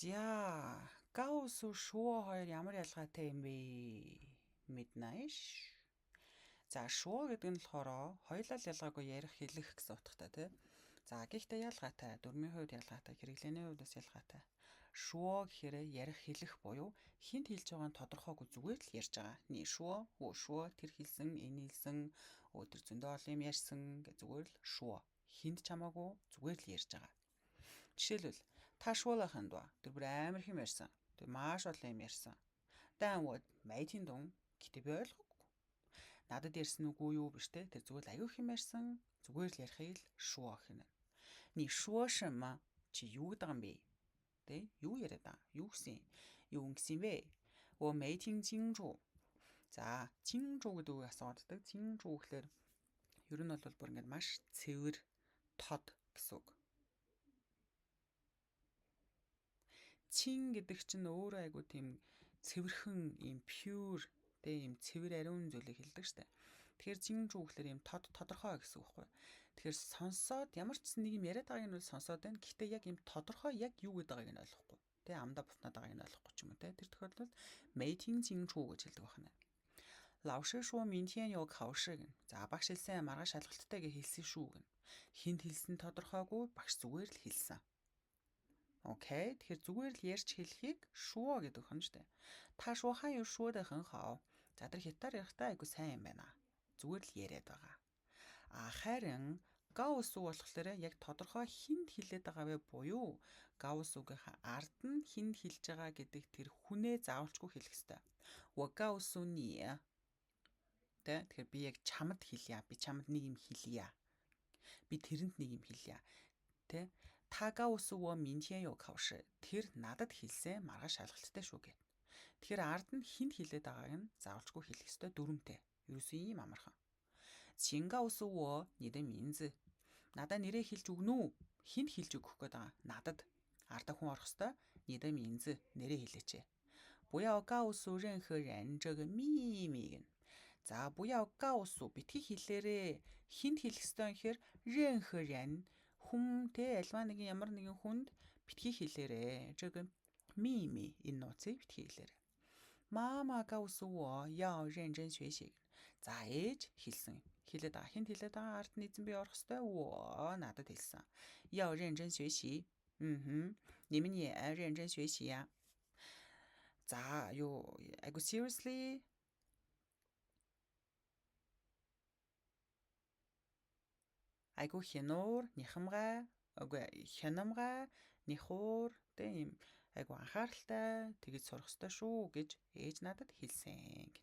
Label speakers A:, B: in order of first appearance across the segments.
A: За, 告诉 说 хоёр ямар ялгаатай юм бэ? Мэднэ ш. За, 说 гэдэг нь болохоор хоёулаа л ялгаагүй ярих, хэлэх гэсэн утгатай тий. За, гэхдээ ялгаатай, дүрмийн хувьд ялгаатай, хэрэглээний хувьд бас ялгаатай. 说 гэхээр ярих, хэлэх буюу хэнд хэлж байгаа нь тодорхойгүй зүгээр л ярьж байгаа. 你说, 我说, тэр хэлсэн, энэ хэлсэн, тэр зөндөө олон юм ярьсан гэх зүгээр л 说. Хэнд ч хамаагүй зүгээр л ярьж байгаа. Жишээлбэл 他说了很多. Тэр бүр амар их юм ярьсан. Тэр маш олон юм ярьсан. 但我没听懂. Гэтэ би ойлгоогүй. Надад ярьсан үгүй юу биш те. Тэр зүгээр л аюу их юм ярьсан. Зүгээр л ярихыг л 说 гэх юм. 你说什么? Чи юу гэдэг юм бэ? Тэ? Юу яриад байгаа? Юу гэсэн? Юу ингэсэн юм бэ? 我没听清楚. За, 清楚 гэдэг үг асуудаг. 清楚 гэхлээр ер нь бол бүр ингээд маш цэвэр, тод гэсэн үг. Чин гэдэг чинь өөрөө айгу тийм цэвэрхэн ийм pure тэ ийм цэвэр ариун зүйлийг хэлдэг штэ. Тэгэхээр чин чүү гэхлээр ийм тод тодорхой гэсэн үг байхгүй. Тэгэхээр сонсоод ямар ч нэг юм яриад байгааг нь бол сонсоод байна. Гэхдээ яг ийм тодорхой яг юу гэдэг байгааг нь ойлгохгүй. Тэ амдаа бутнаад байгааг нь ойлгохгүй ч юм уу тэ. Тэр тохиолдолд 没听清楚 гэж хэлдэг байна. 老师说明天有考试 гэнэ. За багш хэлсэн маргааш шалгалттай гэж хэлсэн шүү гэнэ. Хэнд хэлсэн тодорхойгүй багш зүгээр л хэлсэн. Окей. Тэгэхээр зүгээр л ярьж хэлхийг 说 гэдэг юм шүү дээ. 他说汉语说得很好. За тэр хятадаар ярихдаа айгу сайн юм байна. Зүгээр л яриад байгаа. А харин 告诉 болохоор яг тодорхой хэнд хэлээд байгаа вэ буюу 告诉-гийнхаа ард нь хэнд хэлж байгаа гэдэг тэр хүнээ заавалчгүй хэлэх ёстой. 我告诉你. Тэ? Тэгэхээр би яг чамд хэлье. Би чамд нэг юм хэлье. Би тэрэнд нэг юм хэлье. Тэ? 他告诉我明天有考试. Тэр надад хэлсэн маргааш шалгалттай шүү гэд. Тэгэхээр ард нь хэнд хэлээд байгааг нь заавалчгүй хэлэх ёстой дүрмтэй. Ерөөсөө ийм амархан. 请告诉我你的名字. Надаа нэрээ хэлж өгнө үү? Хэнд хэлж өгөх гээд байгаа? Надад. Ардаа хүн орох ёстой. 你的名字 нэрээ хэлээч. 不要告诉任何人这个秘密 гэнэ. За, 不要告诉 битгий хэлээрээ хэнд хэлэх ёстой юм гэхээр 任何人 хүн тэ альва нэгэн ямар нэгэн хүнд битгий хэлээрээ. 这个秘密 энэ нууцыг битгий хэлээрээ. 妈妈告诉我要认真学习. За ээж хэлсэн. Хэлээд байгаа. Хэнд хэлээд байгаа? Ард нь эзэн би орох ёстой. 我 надад хэлсэн. 要认真学习. Мм. 你们也认真学习呀. За юу айгу seriously айгу хянуур, нихамгай, үгүй хянамгай, нихуур тэ ийм айгу анхааралтай тэгэж сурах ёстой шүү гэж ээж надад хэлсэн гэнэ.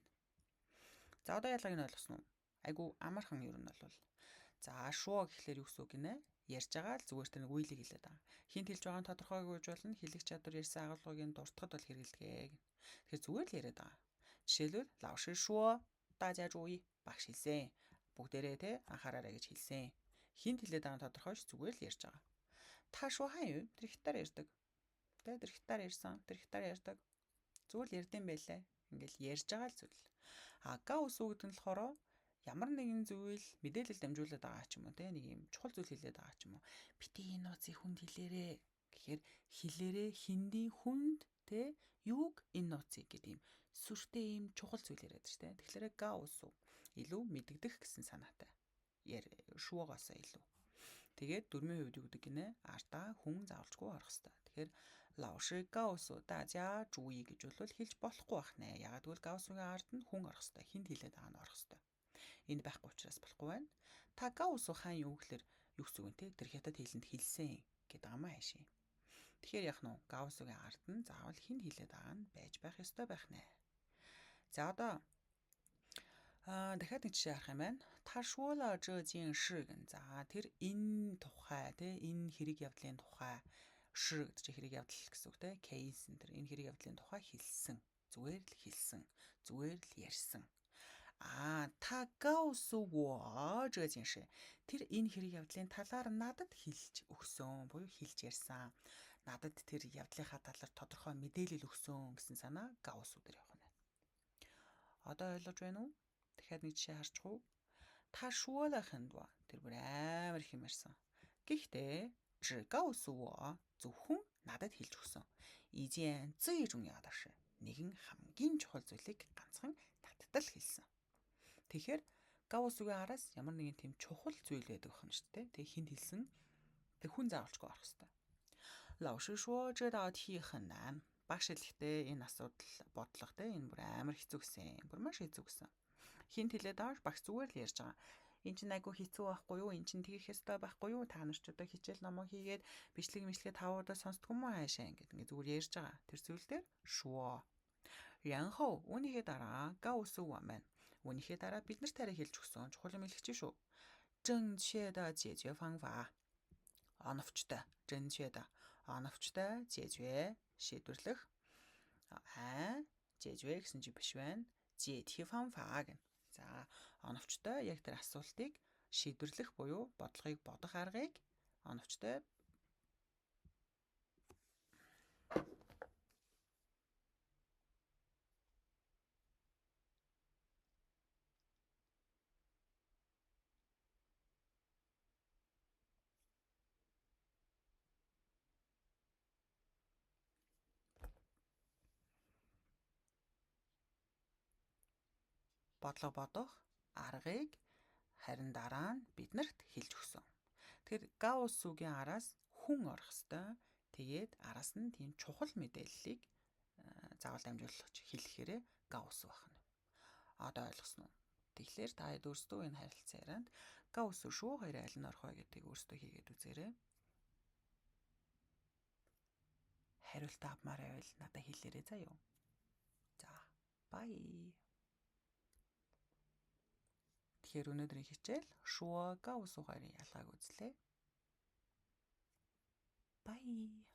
A: За одоо ялгааг нь ойлгосон уу? Айгу амархан ер нь бол. За 说 гэхлээр юу гэсэн үг гинэ? Ярьж байгаа л зүгээр тэр нэг үеийг хэлээд байгаа. Хэнд хэлж байгаа нь тодорхойгүй гэж болно. Хэлэх чадвар ярьсан агуулгыг нь дуртахад бол хэрэглэдэг гэнэ. Тэгэхээр зүгээр л яриад байгаа. Жишээлбэл 老师说大家注意 багш хэлсэн. Бүгдээрээ тэ анхаараарай гэж хэлсэн. Хэнд хэлээд байгаа нь тодорхой ш зүгээр л ярьж байгаа. 他说汉语 тэр хятадаар ярьдаг. Тэ тэр хятадаар ярьсан, тэр хятадаар ярьдаг. Зүгээр л ярьдсан байлээ. Ингээл ярьж байгаа л зүйл. А 告诉 гэдэг нь болохоор ямар нэгэн зүйл мэдээлэл дамжуулаад байгаа ч юм уу те нэг юм чухал зүйл хэлээд байгаа ч юм уу. Бити энэ нууцыг хүнд хэлээрээ гэхээр хэлээрээ хиндийн хүнд те юуг энэ нууцыг гэдэг юм сүртэй юм чухал зүйл яриад штэ. Тэгэхээр 告诉 илүү мэдэгдэх гэсэн санаатай. 说-гоос илүү. Тэгээд дүрмийн хувьд юу гэдэг гинэ? Ардаа хүн заавалчгүй орох хэвээр. Тэгэхээр 老师告诉大家注意 гэж бол хэлж болохгүй байх нэ. Ягаад гэвэл 告诉-гийн ард нь хүн орох хэвээр. Хэнд хэлээд байгаа нь орох хэвээр. Энд байхгүй учраас болохгүй байна. 他告诉 хаан юу гэхэлэр юу гэсэн үг юм те? Тэр хятад хэлэнд хэлсэн гэдэг амаа хайшин. Тэгэхээр яг нь 告诉-гийн ард нь заавал хэнд хэлээд байгаа нь байж байх ёстой байх нэ. За одоо дахиад нэг жишээ харах юм байна. 他说了这件事 гэн. За тэр энэ тухай те энэ хэрэг явдлын тухай 事 гэдэг чинь хэрэг явдал гэсэн үг те case энэ тэр энэ хэрэг явдлын тухай хэлсэн. Зүгээр л хэлсэн. Зүгээр л ярьсан. А 他告诉我这件事. Тэр энэ хэрэг явдлын талаар надад хэлж өгсөн буюу хэлж ярьсан. Надад тэр явдлынхаа талаар тодорхой мэдээлэл өгсөн гэсэн санаа 告诉 дээр явах нь. Одоо ойлгож байна уу? Дахиад нэг жишээ харчих уу? 他说了很多. Тэр бүр амар их юм ярьсан. Гэхдээ 只告诉我 зөвхөн надад хэлж өгсөн. 一件最重要的事. Нэгэн хамгийн чухал зүйлийг ганцхан надад л хэлсэн. Тэгэхээр 告诉 гийн араас ямар нэгэн тийм чухал зүйл байдаг байна шүү дээ. Тэгээ хүнд хэлсэн. Тэг хүн заавалчгүй орох хэрэгтэй. 老师说这道题很难. Багш хэлэхдээ энэ асуудал бодлого те энэ бүр амар хэцүү гэсэн. Бүр маш хэцүү гэсэн. Хүнд хэлээд байгаа багш зүгээр л ярьж байгаа. Эн чинь айгүй хэцүү байхгүй юу? Эн чинь тэгэх ёстой байхгүй юу? Та нар ч одоо хичээл номоо хийгээд бичлэг мишлэгээ 5 удаа сонсдгүй юм уу хаашаа ингээд ингээд зүгээр ярьж байгаа. Тэр зүйл дээр 说. 然后 үүнийхээ дараа 告诉我们. Үүнийхээ дараа бид нар тариа хэлж өгсөн чухал юм хэлэх чинь шүү. 正确的解决方法. Оновчтой, 正确的 оновчтой 解决 шийдвэрлэх а 解决 гэсэн чи биш байна. 解题方法 гэнэ. За, оновчтой яг тэр асуултыг шийдвэрлэх буюу бодлогыг бодох аргыг оновчтой бодлого бодох аргыг харин дараа нь биднэрт хэлж өгсөн. Тэгэхээр 告诉 гийн араас хүн орох ёстой. Тэгээд араас нь тийм чухал мэдээллийг заавал дамжуулагч хэлэхээрээ 告诉 байх нь. Одоо ойлгосон уу? Тэгэхээр та хэд өөрсдөө энэ харилцан ярианд 告诉说 хоёрын аль нь орох вэ гэдгийг өөрсдөө хийгээд үзээрэй. Хариултаа авмаар байвал надад хэлээрэй заа юу. За, bye. Тэгэхээр өнөөдрийн хичээл 说告诉 хоёрын ялгааг үзлээ. Bye.